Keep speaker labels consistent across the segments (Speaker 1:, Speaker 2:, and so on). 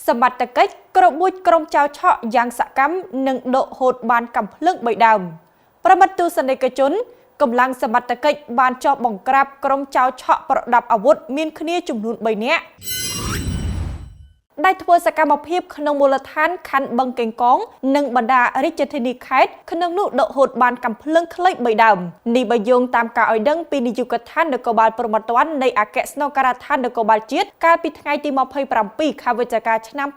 Speaker 1: សមត្ថកិច្ចក្របួចក្រុមចោរឆក់យ៉ាងសកម្មនិងដកហូតបានកាំភ្លើង3ដើម។ប្រិយមិត្តទស្សនិកជនកម្លាំងសមត្ថកិច្ចបានចុះបង្ក្រាបក្រុមចោរឆក់ប្រដាប់អាវុធមានគ្នាចំនួន3នាក់ដែលធ្វើសកម្មភាពក្នុងមូលដ្ឋានខណ្ឌបឹងកេងកងនិងបណ្ដារាជធានីខេត្តក្នុងនោះដកហូតបានកាំភ្លើងខ្លី3ដើមនេះបើយោងតាមការឲ្យដឹងពីនាយកដ្ឋាននគរបាលព្រហ្មទណ្ឌនៃអគ្គស្នងការដ្ឋាននគរបាលជាតិកាលពីថ្ងៃទី27ខែវិច្ឆិកាឆ្នាំ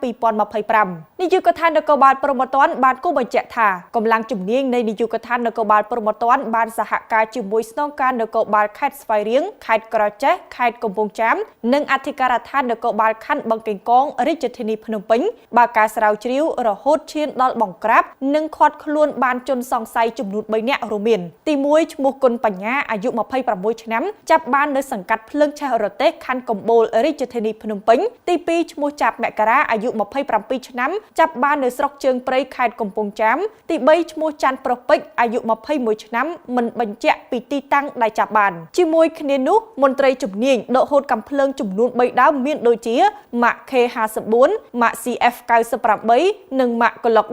Speaker 1: 2025នាយកដ្ឋាននគរបាលព្រហ្មទណ្ឌបានគូបញ្ជាក់ថាកម្លាំងជំនាញនៃនាយកដ្ឋាននគរបាលព្រហ្មទណ្ឌបានសហការជាមួយស្នងការនគរបាលខេត្តស្វាយរៀងខេត្តក្រចេះខេត្តកំពង់ចាមនិងអធិការដ្ឋាននគរបាលខណ្ឌបឹងកេងកងរាជធានីភ្នំពេញបើការស្រាវជ្រាវរហូតឈានដល់បង្ក្រាបនិងឃាត់ខ្លួនបានជនសង្ស័យចំនួន3នាក់រួមមានទី1ឈ្មោះគុណបញ្ញាអាយុ26ឆ្នាំចាប់បាននៅសង្កាត់ភ្លើងឆេះរទេះខណ្ឌកំបូលរាជធានីភ្នំពេញទី2ឈ្មោះចាប់មករាអាយុ27ឆ្នាំចាប់បាននៅស្រុកជើងព្រៃខេត្តកំពង់ចាមទី3ឈ្មោះច័ន្ទប្រុសពេជ្រអាយុ21ឆ្នាំមិនបញ្ជាក់ពីទីតាំងដែលចាប់បានជាមួយគ្នានោះមន្ត្រីជំនាញដកហូតកាំភ្លើងចំនួន3ដើមមានដូចជាម៉ាក K54 ម៉ាក CF98 និងម៉ាក Glock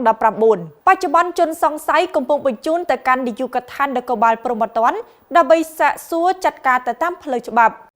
Speaker 1: 19បច្ចុប្បន្នជនសង្ស័យកំពុងបញ្ជូនទៅកាន់នាយកដ្ឋាននគរបាលព្រហ្មទណ្ឌដើម្បីសាកសួរចាត់ការទៅតាមផ្លូវច្បាប់។